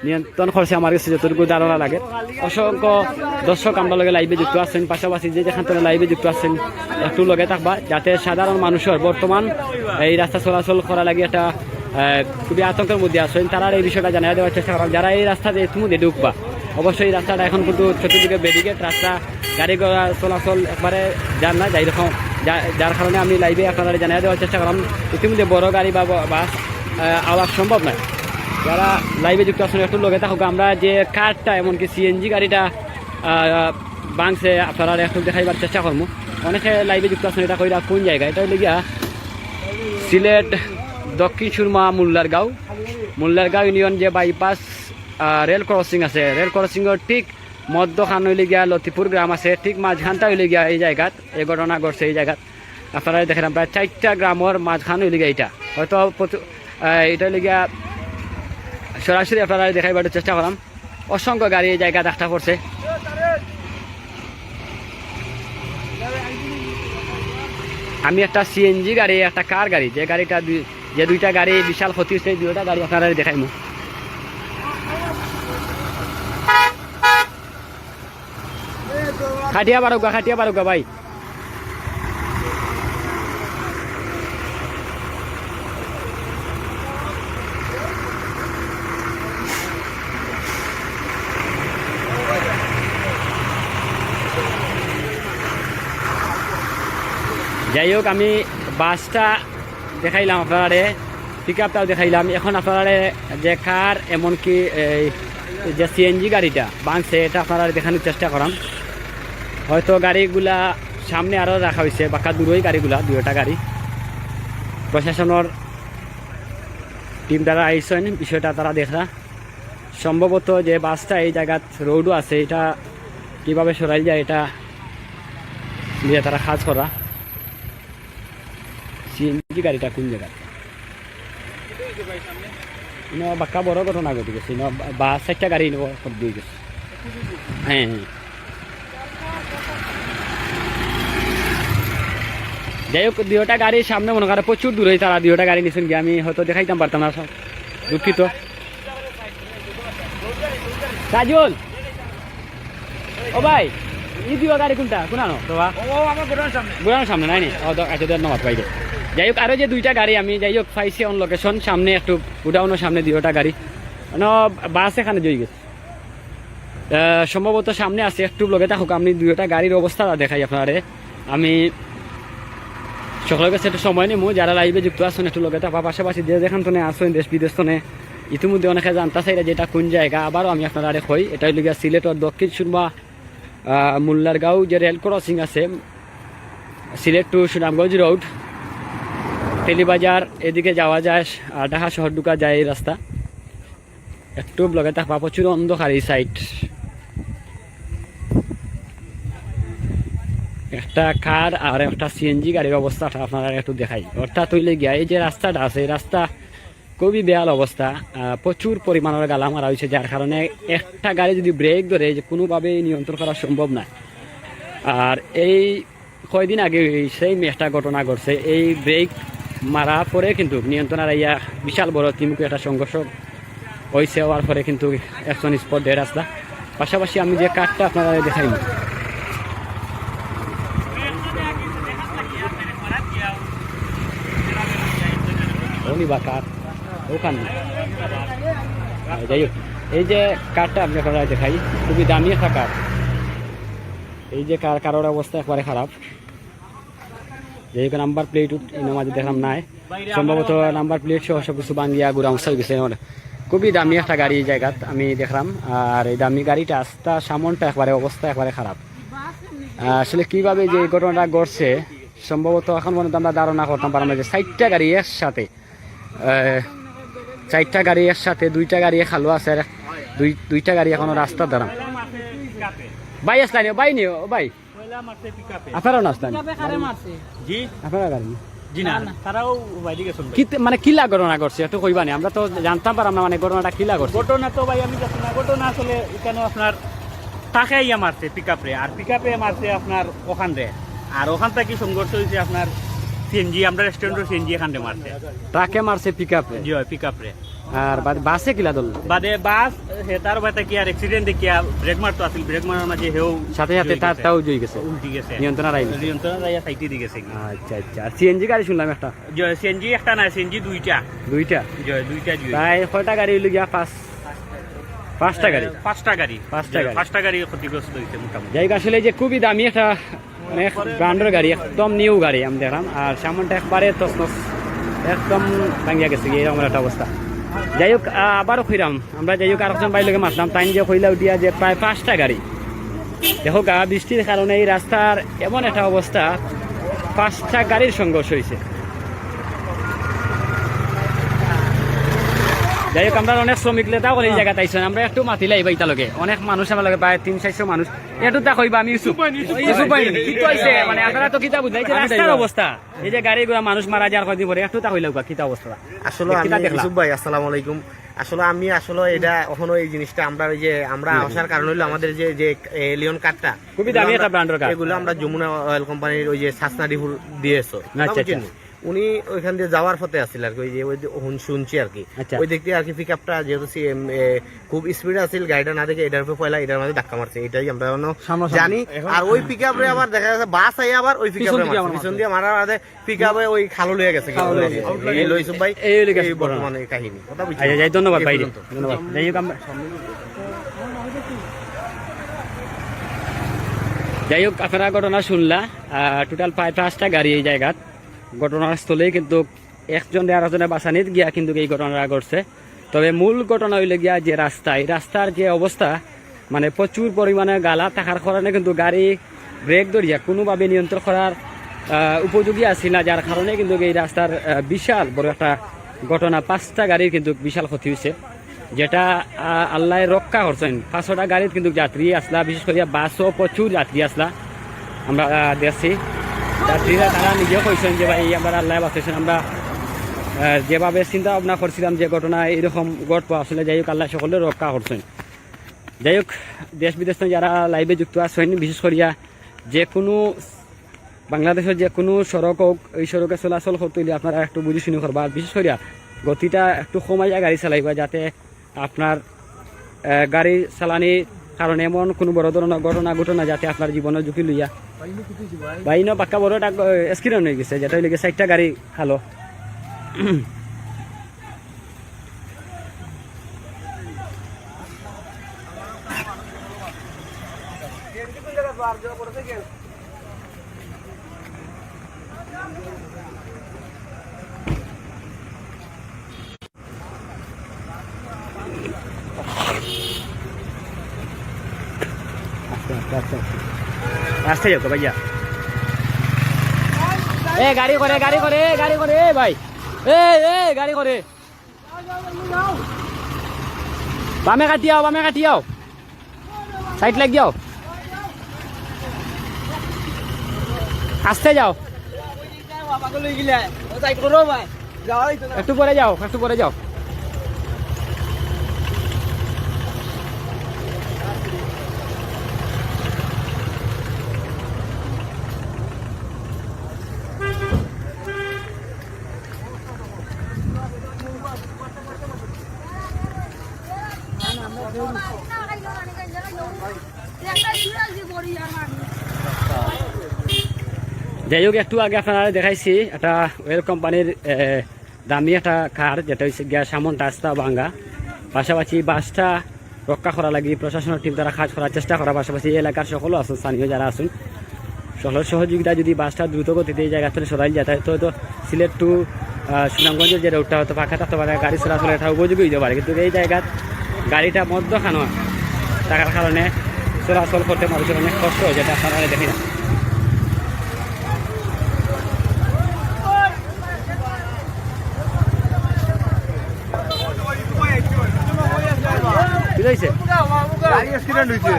নিয়ন্ত্রণ করছে আমার কাছে যতটুকু ধারণা লাগে। অসংখ্য দর্শক আমরা লগে লাইভে যুক্ত আছেন, পাশাপাশি যে যেখান থেকে লাইভে যুক্ত আছেন, একটু লগে থাকবা, যাতে সাধারণ মানুষের বর্তমান এই রাস্তা চলাচল করা লাগে একটা, আহ, খুবই আতঙ্কের মধ্যে আছেন, তারা এই বিষয়টা জানিয়ে দেওয়ার চেষ্টা করাম। যারা এই রাস্তা দিয়ে ইতিমধ্যে ঢুকবা, অবশ্যই এই রাস্তাটা এখন কিন্তু চতুর্দিকে ব্যারিকেড, রাস্তা গাড়ি ঘোড়া চলাচল একবারে যার না, যাই রকম, যা-, যার কারণে আমি লাইভে আপনারা জানিয়ে দেওয়ার চেষ্টা করাম। ইতিমধ্যে বড় গাড়ি বা ব-, বাস, আহ, আওয়া সম্ভব নয়। যারা লাইভে যুক্ত আছেন একটু লগে থাকুক, আমরা যে কারটা, এমনকি সিএনজি গাড়িটা, আহ, ভাঙছে, আপনারা একটু দেখাইবার চেষ্টা করবো। অনেকে লাইভে যুক্ত আছেন, এটা কইরা কোন জায়গা? এটা হইলে গিয়া সিলেট দক্ষিণ সুরমা মোল্লারগাঁও, মোল্লারগাঁও ইউনিয়ন যে বাইপাস, আহ, রেল ক্রসিং আছে, রেল ক্রসিংর ঠিক মধ্যখান হইলে গিয়া লতিপুর গ্রাম আছে, ঠিক মাঝখানটা হইলে গিয়া এই জায়গাত এই ঘটনা ঘটছে। এই জায়গাত আপনারা দেখলাম প্রায় চারটা গ্রামর মাঝখান হইলে গিয়া এটা হয়তো প্রতি-, আহ, এটা হইলে গিয়া সরাসরি আপনারা দেখাইবার চেষ্টা করাম। অসংখ্য গাড়ি এই জায়গাত আটকা পড়ছে। আমি একটা সিএনজি গাড়ি, একটা কার গাড়ি, যে গাড়িটা দুই-, যে দুইটা গাড়ি বিশাল ক্ষতি হয়েছে, এই দুইটা গাড়ি আপনারা দেখাইমু। খাটিয়া বারোগা, খাটিয়া বারোগা ভাই। যাই হোক, আমি বাসটা দেখাইলাম আপনারারে, পিক আপটাও দেখাইলাম। এখন আপনারারে যে কার, এমনকি এই যে সিএনজি গাড়িটা ভাঙছে, এটা আপনারারে দেখানোর চেষ্টা করাম। হয়তো গাড়িগুলা সামনে আরও রাখা হয়েছে, বাক্কা দূরই গাড়িগুলা, দুইটা গাড়ি। প্রশাসনের টিম তারা আইসেন, বিষয়টা তারা দেখরা। সম্ভবত যে বাসটা এই জায়গাত রোডও আছে, এটা কিভাবে সরাইল যায়, এটা নিয়ে তারা কাজ করা। সিএনজি গাড়িটা কোন জায়গায়? ইনো বাক্কা বড় ঘটনা ঘটি গেছে। ইনো বা-, বাস একটা গাড়ি ইনো দিয়ে গেছে। হ্যাঁ, হ্যাঁ। যাই হোক, দুইটা গাড়ির সামনে মনে করে প্রচুর দূরে তারা দুইটা গাড়ি নিছেন গিয়ে, আমি হয়তো দেখাইতাম পারতাম না, দুঃখিত। কাজল, ও ভাই, ই দুইটা গাড়ি কোনটা, কোন আনো? তো বা? ও, ও, আমার গোডাউন সামনে। গোডাউন সামনে নাই নি? ও, দ-, আচ্ছা, ধন্যবাদ ভাই। যাই হোক, আরো যে দুইটা গাড়ি আমি, যাই হোক, পাইছি অন লোকেশন, সামনে একটু গোডাউনের সামনে দুইটা গাড়ি। মানে, বাস এখানে জড়ি গেছে। আহ, সম্ভবত সামনে আছে, একটু লগে থাকুক, আমি দুইটা গাড়ির অবস্থা দেখাই আপনারে। আমি সকলের কাছে একটু সময় নিমু, যারা লাইভে যুক্ত আছেন একটু লগে থাকবা, পাশাপাশি যে যেখান থেকে আছেন দেশ বিদেশ থেকে, ইতিমধ্যে অনেকে জানতে চাইরা যে এটা কোন জায়গা। আবারও আমি আপনারে কই, এটা হইল গিয়া সিলেটর দক্ষিণ সুরমা, আহ, মোল্লারগাঁও যে রেল ক্রসিং আছে, সিলেট টু সুনামগঞ্জ রোড, তেলিবাজার এদিকে যাওয়া যায়, আহ, ঢাকা শহর ঢুকা যায় এই রাস্তা। একটু লগে থাকবা, প্রচুর অন্ধকার এই সাইড। একটা কার আর একটা সিএনজি গাড়ির অবস্থাটা আপনারারে একটু দেখাই। অর্থাৎ অইলে গিয়া এই যে রাস্তাটা আছে, এই রাস্তা খুবই বেহাল অবস্থা। আহ, প্রচুর পরিমাণর গালা মারা অইছে, যার কারণে একটা গাড়ি যদি ব্রেক ধরে, যে কোনোভাবেই নিয়ন্ত্রণ করা সম্ভব না। আর এই কয়দিন আগে এই সেম একটা ঘটনা ঘটছে। এই ব্রেক মারার পরে কিন্তু নিয়ন্ত্রণ হারাইয়া বিশাল বড় ত্রিমুখী একটা সংঘর্ষ অইছে, অওয়ার পরে কিন্তু একজন স্পট ডেড আছলা। পাশাপাশি আমি যে কারটা আপনারারে দেখাইমু, অউনি বা কার অখান। যাই হোক, এই যে কারটা আমি আপনারারে দেখাই, খুবই দামি একটা কার। এই যে কার, কারর অবস্থা একবারে খারাপ। যাই হোক, নাম্বার প্লেট উঠ-, ইনো মাঝে দেখলাম নাই। সম্ভবত নাম্বার প্লেট সহ সব কিছু ভাঙ্গিয়া গুড়া মশা অইগেছে। খুবই দামি একটা গাড়ি এই জাগাত আমি দেখলাম। আর এই দামি গাড়িটা আস্তা সামনটা একবারে অবস্থা একবারে খারাপ। আহ, আসলে কিভাবে যে এই ঘটনাটা ঘটছে, সম্ভবত এখন পর্যন্ত আমরা ধারণা করতাম পারলাম না যে চাইরটা গাড়ি একসাথে, আহ, চাইরটা গাড়ি একসাথে, দুইটা গাড়ি খালো আছে, আর এক-, দুই-, দুইটা গাড়ি এখনো রাস্তার দাঁড়ান। ভাই আছলা নি, ভাই নি, ভাই। পয়লা মারছে পিকআপে। আপনারাও না আছলা নি? পিকআপে কারে মারছে? জি? আপনারা গাড়ি নি? জি না, না, না। তারাও বাইরে গেছেন ভাই। কি তে-, মানে কিলা ঘটনা ঘটছে একটু কইবা নি? আমরা তো জানতাম পারলাম না মানে ঘটনাটা কিলা ঘটছে। ঘটনা তো ভাই আমি জানি না, ঘটনা আসলে এখানে আপনার ট্রাকে আইয়া মারছে পিকআপরে, আর পিকআপে মারছে আপনার অখানরে, আর অখান থাকি সংঘর্ষ অইছে আপনার সিএনজি, আমরা রেস্টুরেন্টর সিএনজি অখানরে মারছে। ট্রাকে মারছে পিকআপরে? জি অয়, পিকআপরে। আর বাদে বাসে কিলা ধরলো? বাদে বাস, হে তার বাদে কিয়া আর অ্যাক্সিডেন্ট দেখিয়া ব্রেক মারতো আছিল, ব্রেক মারার মাঝে হেও সাথে সাথে তার তাও জই গেছে। উল্টি গেছে। নিয়ন্ত্রণ হারাই গেছে। নিয়ন্ত্রণ হারাইয়া সাইডে দি গেছে। আচ্ছা, আচ্ছা। আর সিএনজি গাড়ি শুনলাম একটা। জি, সিএনজি একটা না, সিএনজি দুইটা। দুইটা? জি, দুইটা জি। প্রায় কয়টা গাড়ি অইলো গিয়া? পাঁচ, পাঁচটা গাড়ি? এ, পাঁচটা গাড়ি। পাঁচটা জি, গাড়ি। পাঁচটা গাড়ি ক্ষতিগ্রস্ত অইছে মোটামুটি। যাই হোক, আসলে এই যে খুবই দামি একটা অনেক ব্র্যান্ডর গাড়ি, একদম নিউ গাড়ি আমি দেখলাম। আর সামনটা একবারে তছনছ, একদম ভাঙ্গিয়া গেছে গিয়া, এরকম একটা অবস্থা। যাই হোক, আ-, আবারও কইরাম, আমরা যাই হোক আরেকজন ভাইর লগে মাতলাম, তাইন যে কইলা উঠিয়া যে প্রায় পাঁচটা গাড়ি। দেখো গা, বৃষ্টির কারণে এই রাস্তার এমন একটা অবস্থা, পাঁচটা গাড়ির সংঘর্ষ অইছে। যাই হোক, আমরা অনেক শ্রমিক নেতা অকল এই জাগাত আইছইন, আমরা একটু মাতিলাই ভাই তার লগে, অনেক মানুষ আমার লগে, প্রায় তিন চাইরশো মানুষ। একটু তা কইবা, আমি ইউসুফ। ইউসুফ ভাই, কিতা অইছে? মানে, আপনারা তো কিতা বুঝলা, এই যে রাস্তার অবস্থা, এই যে গাড়ি ঘোড়া মানুষ মারা যার কয়দিন পরে, একটু তা কইলাউক্কা, কিতা অবস্থা? আসলে কিতা আমি দেখলা? ইউসুফ ভাই, আসসালামু আলাইকুম। আসলে আমি আসলে এটা এখনো এই জিনিসটা আমরা ওই যে আমরা আসার কারণ হইলো আমাদের যে, যে এলিয়ন কারটা, খুবই দামি একটা ব্র্যান্ডের কার। এগুলো আমরা যমুনা অয়েল কোম্পানির ওই যে সাসনা ডিপুর দিয়ে এসো। আচ্ছা, আচ্ছা। বুঝছেন? উনি ওইখান দিয়ে যাওয়ার পথে আছিল আর কি, ওই যে, ওই যে হুন-, শুনছি আর কি। আচ্ছা। ওই দিক দিয়ে আর কি পিকআপটা যেহেতু সি-, এম, এ, খুব স্পিড আছিল, গাড়িটা না দেখে এটার উপরে পয়লা এটার মাঝে ধাক্কা মারছে, এটাই আমরা এখনো সামনাসামনি। জানি। আর ওই পিকআপরে আবার দেখা যাচ্ছে বাস আইয়া আবার ওই পিছন পিকআপরে দিকে মারছে, আবার পিছন মারছে। দিয়ে মারার বাদে পিকআপে ওই খালো লইয়া গেছে, খালো লইয়া গেছে। এই লইছে ভাই, এই হইলে গেছে এই ঘটনা। বর্তমানে কাহিনী। কথা বুঝছি? আচ্ছা, যাই, ধন্যবাদ এই ভাই রে। পর্যন্ত। ধন্যবাদ। যাই হোক, আমরা যাই হোক, আপনারা ঘটনা শুনলা, আহ, টোটাল প্রায় পাঁচটা গাড়ি এই জায়গাত। ঘটনাস্থলেই কিন্তু একজনরে আরেকজনে বাঁচানিত গিয়া কিন্তু এই ঘটনাটা ঘটছে। তবে মূল ঘটনা হইলে গিয়া যে রাস্তা, এই রাস্তার যে অবস্থা, মানে প্রচুর পরিমাণে গালা থাকার কারণে কিন্তু গাড়ি ব্রেক ধরিয়া কোনোভাবে নিয়ন্ত্রণ করার, আহ, উপযোগী আছিল না, যার কারণে কিন্তু এই রাস্তার, আহ, বিশাল বড় একটা ঘটনা, পাঁচটা গাড়ির কিন্তু বিশাল ক্ষতি হইছে। যেটা, আহ, আল্লায় রক্ষা করছইন। পাঁচটা গাড়িত কিন্তু যাত্রী আছলা, বিশেষ করিয়া বাসও প্রচুর যাত্রী আছলা। আমরা, আহ, দেখছি, যাত্রীরা তারা নিজেও কইছইন যে, "ভাই, আমরা আল্লায় বাঁচাইছইন, আমরা, আহ, যেভাবে চিন্তা ভাবনা করছিলাম যে ঘটনা এইরকম ঘটবো, আসলে যাই হোক, আল্লায় সকলরে রক্ষা করছইন।" যাই হোক, দেশ বিদেশ থাকি যারা live-এ যুক্ত আছইন, বিশেষ করিয়া যে কোনো বাংলাদেশর যে কোনো সড়ক হোক, এই সড়কে চলাচল করতে হইলে আপনারা একটু বুঝে শুনে করবা। আর বিশেষ করিয়া গতিটা একটু কমাইয়া গাড়ি চালাইবা, যাতে আপনার, আহ, গাড়ি চালানির কারণে এমন কোনো বড় ধরনের ঘটনা ঘটে না, যাতে আপনার জীবনের ঝুঁকি লইয়া। ভাই, ইনো বাক্কা বড় একটা, আহ, accident হয়ে গেছে, যেটা হইলে গিয়ে চারটা গাড়ি খালো। আস্তে, আস্তে, আস্তে, আস্তে। আস্তে যাও, ভাইয়া। এ, গাড়ি করে, গাড়ি করে, এ, গাড়ি করে, এ, ভাই। এ, এ, গাড়ি করে। বামে কাটিয়াও, বামে কাটিয়াও। সাইড লাগিয়াও। আস্তে যাও। একটু পরে যাও, একটু পরে যাও। যাই হোক, একটু আগে আপনারারে দেখাইছি একটা ওয়েল কোম্পানির, এ, দামি একটা কার, যেটা হইছে গিয়া সামন রাস্তা ভাঙ্গা। পাশাপাশি বাসটা রক্ষা করার লাগি প্রশাসনের টিম তারা কাজ করার চেষ্টা করা, পাশাপাশি এই এলাকার সকলও আছেন, স্থানীয় যারা আছেন, সকলের সহযোগিতা যদি বাসটা দ্রুত গতিতে এই জায়গা থেকে সরাইল যায়, তাহলে তো হয়তো সিলেট টু, আহ, সুনামগঞ্জের যে রোডটা হয়তো ফাঁকা থাকতে পারে, গাড়ি চলাচল এটা উপযোগী হইতে পারে, কিন্তু এই জায়গার গাড়িটা মধ্যখানো থাকার কারণে চলাচল করতে মানুষের অনেক কষ্ট হয়, যেটা আপনারা দেখি না। কি হইছে? গাড়ি অ্যাক্সিডেন্ট হইছে।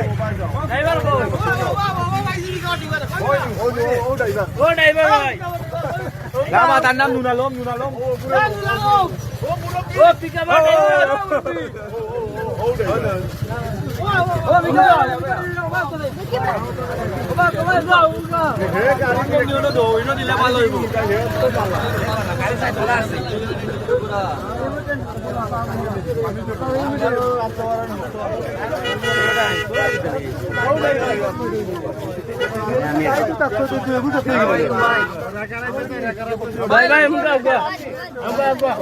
ও ড্রাইভার ভাই। না, বা, তার নাম নুনালম, নুনালম। ও পিকআপ ড্রাইভার। ভাই, ভাই, আমরা আগুয়া। আমরা আগুয়া।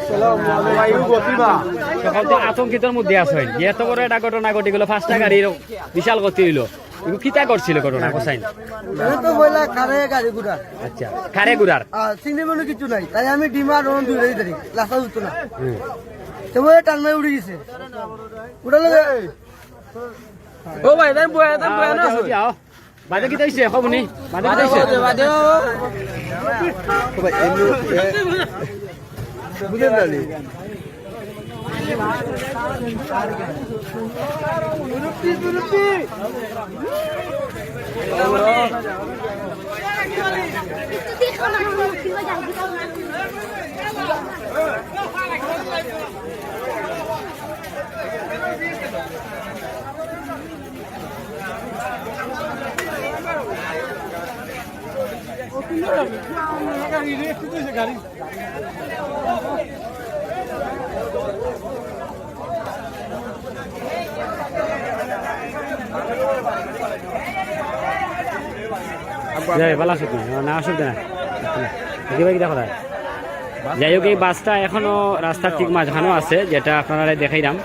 সকল তো আতঙ্কিতর মধ্যে আছেন, যে এত বড় একটা ঘটনা ঘটি গেল, পাঁচটা গাড়ির বিশাল ক্ষতি হইল। এগুলো কিতা করছিল ঘটনা, কোসাইন? এটা তো বইলা কারে গাড়ি ঘুরার। আচ্ছা, কারে ঘুরার? আর সিগন্যাল মানে কিছু নাই, তাই আমি ডিমা রোন দূরে ধরি, লাসা উঠতো না। হুম। তো ওই টান মারি উড়ে গেছে। উড়ালে ও ভাই, তাই বয়া, তাই বয়া না। আও, আও। বাদে কিতা হইছে? খবর নেই। বাদে কিতা হইছে? বাদে, বাদে। ও ভাই, এমনি, এ, বুঝলেন না নি? যাই, ভালা আছইন নি? না, অসুবিধা নাই। দেখি ভাই, কিতা কথা? যাই হোক, এই বাসটা এখনো রাস্তার ঠিক মাঝখানো আছে, যেটা আপনারারে দেখাইলাম।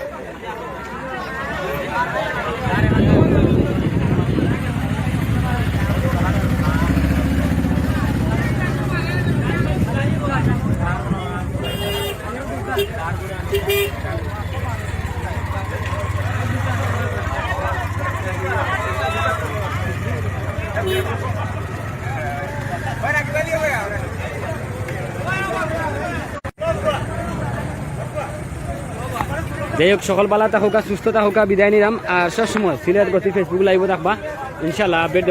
যাই হোক, সকল ভালা থাকউক্কা, সুস্থ থাকউক্কা, বিদায় নিলাম। আর সবসময় সিলেট গতি Facebook লাইভও দেখবা, ইনশাল্লাহ আপডেট